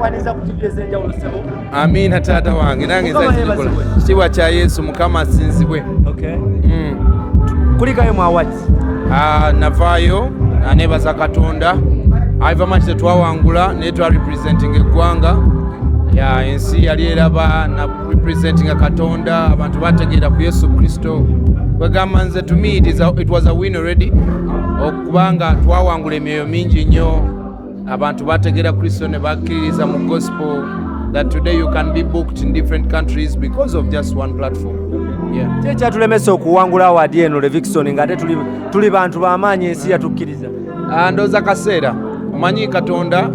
Tukwaniriza ku TV ez'enjawulo, ssebo. Amiina, taata wange, nange. Mukama nze yeebazibwe. Kitiibwa kya Yesu, Mukama asinzibwe. Okay. Kulikayo mu awards. Ah, navaayo aneebaza Katonda. However much tetwawangula, naye twa representing eggwanga ya ensi yali eraba na representinga Katonda. Abantu bategeera ku Yesu Kristo. Kwegamba nze, to me it was a win already, okubanga twawangula emyoyo mingi nnyo. Abantu bategeera Kristo ne bakkiririza mu gospel, that today you can be booked in different countries because of just one platform, yeah. Ki ekyatulemesa okuwangula award eno, Levixone, ng'ate tuli bantu b'amaanyi, ensi yatukkiriza? Ah, ndowooza kaseera. Omanyi Katonda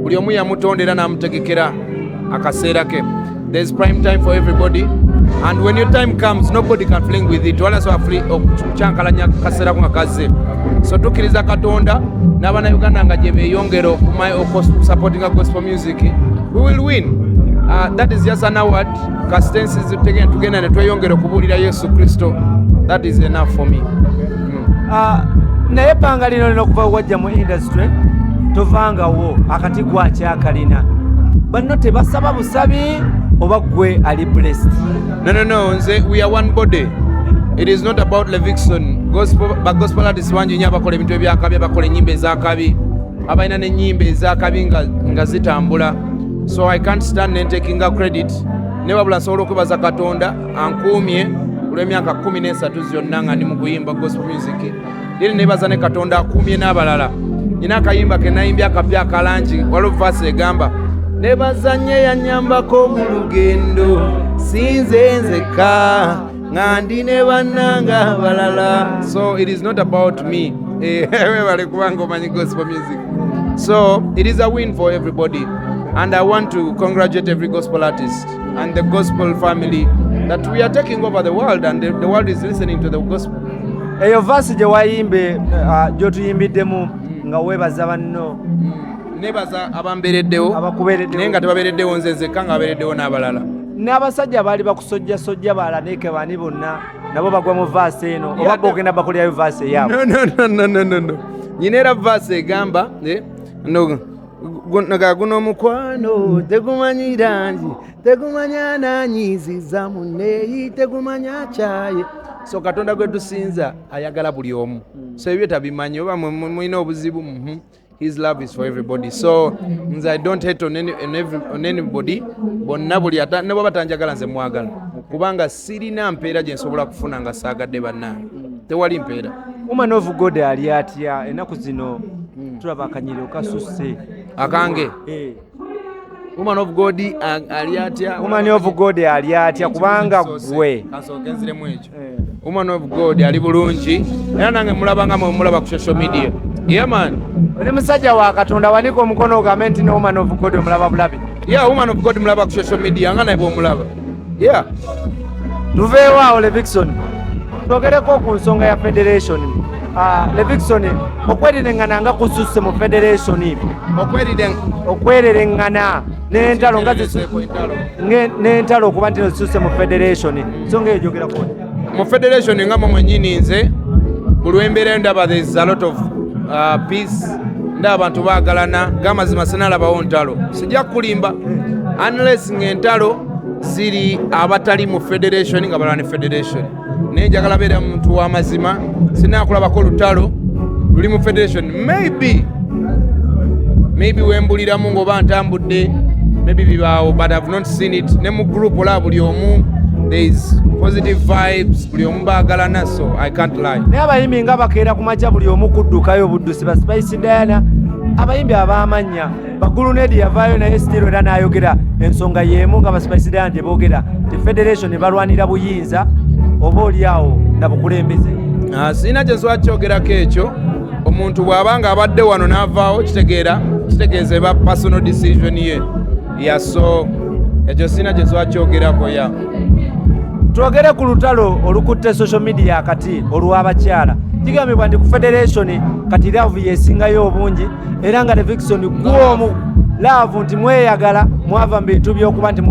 buli omu yamutonda era n'amutegekera akaseera ke. There's prime time for everybody, and when your time comes, nobody can fling with it. Wala sobola okukyankalanya kaseera ko nga kazze. So tukkiriza Katonda n'Abannayuganda nga gye beeyongera okusupportinga gospel music, we will win. That is just an award. Kasita ensi tugenda ne tweyongera okubuulira Yesu Kristo, that is enough for me. Ah, naye ebbanga lino lino okuva wajja mu industry tovangawo, akati gwakyakalina, banno tebasaba busabi oba gwe ali blessed? No. Nze, we are one body. It is not about Levixone. Gospel, ba gospel artists bangi nnyo abakola ebintu ebyakabi, abakola ennyimba ezakabi, abalina n'ennyimba ezakabi nga zitambula. So I can't stand ne takinga credit. Ne wabula nsobola okwebaza Katonda ankuumye olw'emyaka 13 gyonna nga ndi mu kuyimba gospel music. Then nebaza ne Katonda akuumye n'abalala. Nina akayimba ke nayimbye akapya akalangi, waliwo verse egamba, "Nebaza nnyo eyanyambako mu lugendo, sinze nzekka, nga ndi ne bannanga abalala." So it is not about me. Eh, webale kubanga omanyi gospel music. So it is a win for everybody, and I want to congratulate every gospel artist and the gospel family that we are taking over the world and the world is listening to the gospel. Eyo verse gye wayimbe, gy'otuyimbiddemu nga weebaza banno? Nebaza abambeereddewo. Abakubeereddewo. Naye nga tebabeereddewo nze nzekka, nga babeereddewo n'abalala. N'abasajja baali bakusojjasojja, balaneke bani bonna nabo bagwa mu verse eno, oba bogenda bakolerayo verse eyaabwe? No. Nyina era verse egamba, no, nga guno omukwano tegumanyi rangi, tegumanya nanyiziza munneeyi, tegumanya kyaye. So Katonda gwe tusinza ayagala buli omu, so ebyo tabimanyi oba mulina obuzibu. His love is for everybody. So nze I don't hate on anybody. Bonna buli ne bwaba tanjagala, nze mwagala, kubanga sirina mpeera gye nsobola kufuna nga saagadde bannange. Tewali mpeera. Woman of God ali atya ennaku zino? Tulaba akanyiriro kasusse. Akange? Eh. Woman of God ali atya? Woman of God ali atya, kubanga gwe Kansooke nziremu ekyo. Woman of God ali bulungi, era nange mulaba nga mwe mulaba ku social media. Yeah, man. Oli musajja wa Katonda, wanika omukono ogambe nti ne woman of God omulaba bulabi. Yeah, woman of God mulaba ku social media nga naye bwomulaba, yeah. Tuveewo awo, Levixone, twogereko ku nsonga ya federation. Ah, Levixone, okwerereŋŋana nga kususse mu federation. Okwerire? Okwerereŋŋana n'entalo nga Entalo. N'entalo okuba nti zisusse mu federation, nsonga eyo gyogerako? Mu federation nga mwe mwennyini, nze buli lwembeera ndaba there is a lot of peace. Ndaba abantu baagalana. Gamazima sinalabawo ntalo, sijja kulimba, unless ng'entalo ziri abatali mu federation nga balala ne federation. Naye njagala beera muntu w'amazima, sinakulabako lutalo luli mu federation. Maybe wembuliramu ng'oba ntambudde, maybe bibaawo, but I've not seen it. Ne mu group olaba buli omu, there is positive vibes, buli omu baagalana, so I can't lie. Naye abayimbi nga bakeera ku makya buli omu kuddukayo obuddusi, ba Spice Diana, abayimbi ab'amannya, bagulunedi yavaayo naye still era n'ayogera ensonga y'emu nga ba Spice Diana gye boogera ti federation balwanira buyinza oba oli awo na bukulembeze. Ah, sirina kye nsobola kyogerako ekyo. Omuntu bw'aba nga abadde wano n'avaawo, kitegeeza eba personal decision ye ya, so ekyo sirina kye nsobola kyogerako ya. Twogere ku lutalo olukutte social media kati olw'abakyala. Kigambibwa nti ku federation kati love yesingayo obungi, era nga Levixone gwomu love nti mweyagala, mwava mu bintu by'okuba nti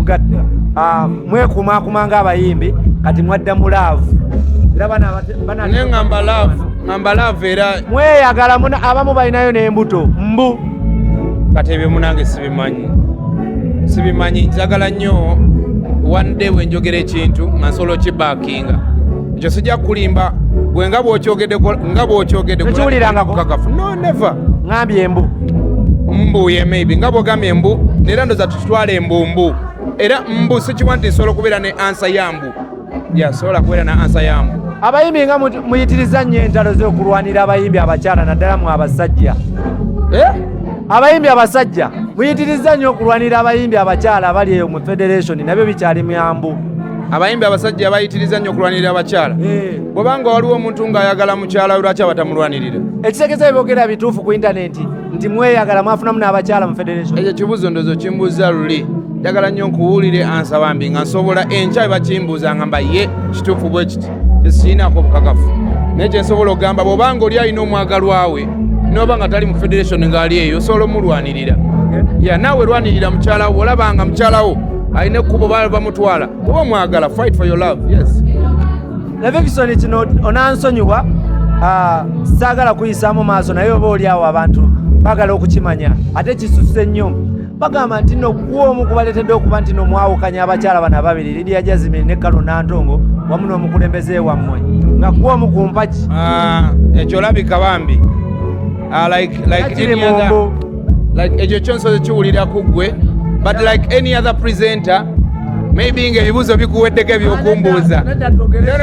mwekumakuma ng'abayimbi, kati mwadda mu love era Naye ŋŋamba love era mweyagala, abamu balinayo n'embuto mbu. Kati ebyo munange sibimanyi. Sibimanyi. Njagala nnyo one day wenjogera ekintu nga nsobola okibackinga. Ekyo sijja kukulimba gwe nga bw'okyogedde, nga bw'okyogedde. Tokiwulirangako? Kakafu, no, never. Ŋambye embu. Mbu ye maybe nga bwogambye embu, neera ndoza tutwala embumbu era mbu sikiwa nti nsobola okubeera ne answer ya mbu ya sobola kubeera na answer ya mbu. Abayimbi nga muyitiriza nnyo entalo z'okulwanira abayimbi abakyala, naddala mu abasajja. Eh? Abayimbi abasajja muyitiriza nnyo okulwanira abayimbi abakyala abali eyo mu federation, nabyo bikyali myambu. Abayimbi abasajja bayitiriza nnyo okulwanirira abakyala. Bwobanga waliwo omuntu ng'ayagala mukyala we, lwaki abatamulwanirira? Ekitegeeza ebyogera bituufu ku intaneti nti mweyagala, mwafunamu n'abakyala mu federation? Ekyo kibuuzo ndozo kimbuuza luli, njagala nnyo nkuwulire answer bambi nga nsobola enkya bakimbuuza nga mba ye kituufu bwe kiti, kyesikiinaako obukakafu. Naye kyensobola okugamba, bw'obanga oli alina omwagalwa we noba nga tali mu federation ng'ali eyo, osobola omulwanirira. Ya, naawe lwanirira mukyala wo. Olaba nga mukyala wo alina ekkubo bamutwala, oba omwagala, fight for your love, yes. Levixone, kino onansonyiwa, saagala kuyisaamu maaso, naye oba oli awo abantu baagala okukimanya ate kisuse nnyo. Bagamba nti no gwomu kubaleetedde okuba nti nomwawukanya abakyala bano ababiri, Lydia Jazmine ne Carol Nantongo, wamu n'omukulembeze wammwe, nga gwomu ku mpagi. Ah, ekyo olabika bambi. Like Kiri any other, mumbu. Like ekyo kyonsoze kiwulira ku ggwe, but like any other presenter, maybe nga ebibuuzo bikuweddeko ebyokumbuuza.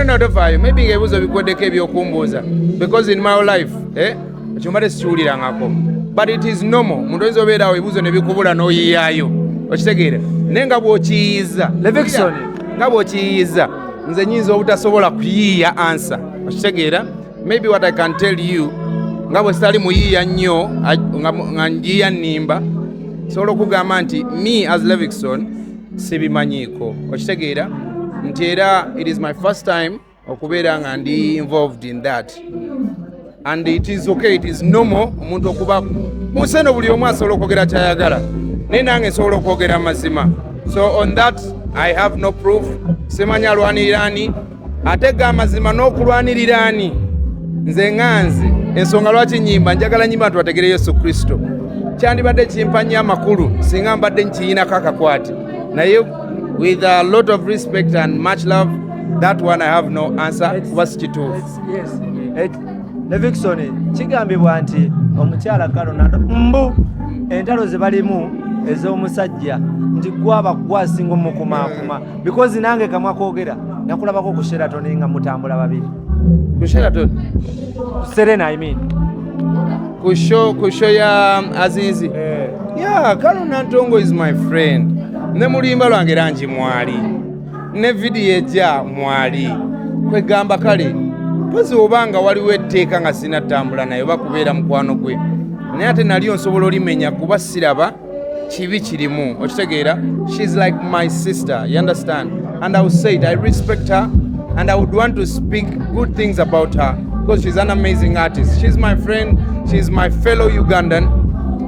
No, tofaayo. Maybe nga ebibuuzo bikuweddeko ebyokumbuuza, because in my life, ekyo mbadde sikiwulirangako, but it is normal. Omuntu oyinza obeerawo ebibuuzo ne bikubula n'oyiyaayo, okitegeera? Naye nga bw'okiyiyiza, Levixone. nga bw'okiyiyiza, nze nyinza obutasobola kuyiiya answer, okitegeera? Maybe what I can tell you, nga bwe sitali muyiiya nnyo, nga njiiya nnimba, sobola okugamba nti me as Levixone sibimanyiiko, okitegeera? Nti era it is my first time okubeera nga ndi involved in that, and it is okay, it is normal omuntu okuba mu nsi eno. Buli omu asobola okwogera kyayagala, naye nange nsobola okwogera amazima. So on that I have no proof. Simanyi alwanirira ani, ate ga amazima n'okulwanirira ani. Nze nga nze, ensonga lwaki nyimba, njagala nyimba nti bategere Yesu Kristo. Kyandibadde kimpa nnyo amakulu singa mbadde nkiyinako akakwate, naye with a lot of respect and much love, that one I have no answer, kuba si kituufu. Yes. Levixone, kigambibwa nti omukyala Carol Nantongo, mbu entalo ze balimu ez'omusajja, nti gwaba gwasinga omukumaakuma, because nange kamwa koogera nakulabako ku Sheraton nga mutambula babiri. Ku Sheraton? Ku Serena, I mean. Ku show ya Azizi? Eh. Yeah, Carol Nantongo is my friend. Ne mu luyimba lwange langi mwali, ne vidiyo ejja mwali. Kwegamba kale mpozi oba nga waliwo etteeka nga sinatambula naye oba kubeera mukwano gwe, naye ate nalyo nsobola olimenya kuba siraba kibi kirimu, okitegeera? She's like my sister, you understand? And I will say it, I respect her and I would want to speak good things about her because she's an amazing artist. She's my friend, she's my fellow Ugandan.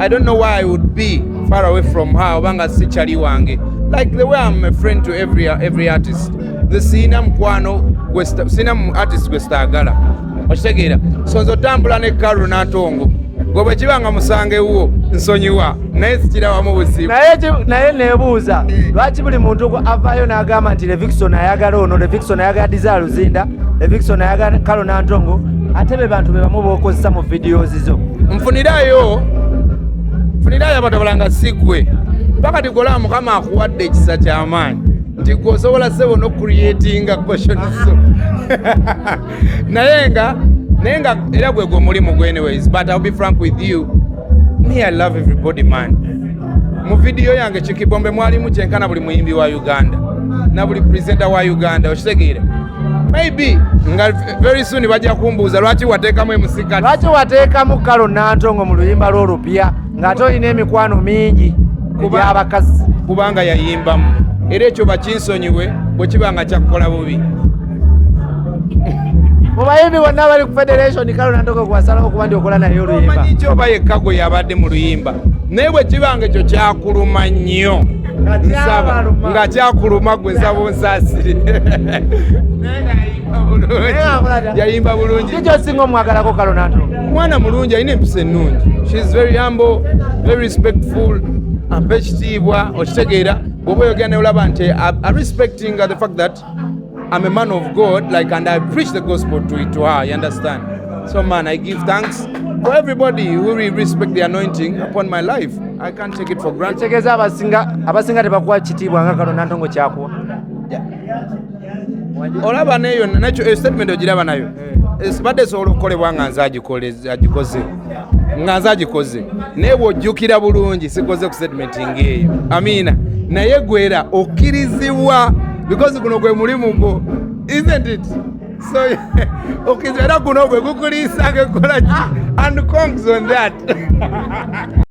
I don't know why I would be far away from her obanga si kyali wange, like the way I'm a friend to every artist. Nze siina mukwano siina mu artist gwe sitaagala, okitegeera? So nze otambula ne Carol Nantongo, gwe bwe kiba nga musange wo nsonyiwa, naye sikirabamu buzibu. Naye nebuuza lwaki buli muntu avaayo n'agamba nti Levixone ayagala ono, Levixone ayagala Desire Luzinda, Levixone ayagala Carol Nantongo, ate be bantu be bamu b'okozesa mu videos zo. Nfunirayo abantu abalala nga si ggwe. Paka tigolaba Mukama akuwadde ekisa ky'amaanyi nti gwe osobola sebo n'ocreatinga question zo, naye nga era gwe gwe omulimu gwe. Anyways, but I'll be frank with you, me, I love everybody, man. Mu vidiyo yange Kikibombe mwalimu kyenkana buli muyimbi wa Uganda na buli presenter wa Uganda, okitegeera? Maybe nga very soon bajja kumbuuza lwaki wateekamu emusikati. Lwaki wateekamu Carol Nantongo mu luyimba lw'olupya ng'ate olina emikwano mingi egy'abakazi? Kubanga yayimbamu, era ekyo bakinsonyiwe bwe kiba nga kyakukola bubi. Mu bayimbi bonna bali ku federation, Carol Nantongo gwasalawo okuba ndi okola naye oluyimba. Omanyi ki, oba yekka gwe yabadde mu luyimba, naye bwe kiba nga ekyo kyakuluma nnyo, Nga nsaba kyabaluma. Nga kyakuluma gwe, nsaba onsaasire, naye nga yayimba bulungi, yayimba bulungi. Kiki osinga omwagalako Carol Nantongo? Mwana mulungi, alina empisa ennungi. She's very humble, very respectful. Ampa ekitiibwa, okitegeera? Bw'oba oyogera naye olaba nti I respecting the fact that I'm a man of God, like, and I preach the gospel to her, you understand? So man, I give thanks for everybody who really respect the anointing upon my life. I can't take it for granted. Ekitegeeza abasinga tebakuwa kitiibwa nga kano Nantongo kyakuwa. Olaba neyo nakyo, eyo statement ogiraba nayo badde esobola okukolebwa nga nze agikoze, nga nze agikoze, naye bw'ojjukira bulungi sikoze ku statement ng'eyo. Amiina. Naye gwera okkirizibwa because guno gwe mulimu gwo, isn't it? So okkirizibwa era guno gwe gukuliisa gekola ki, and congs on that.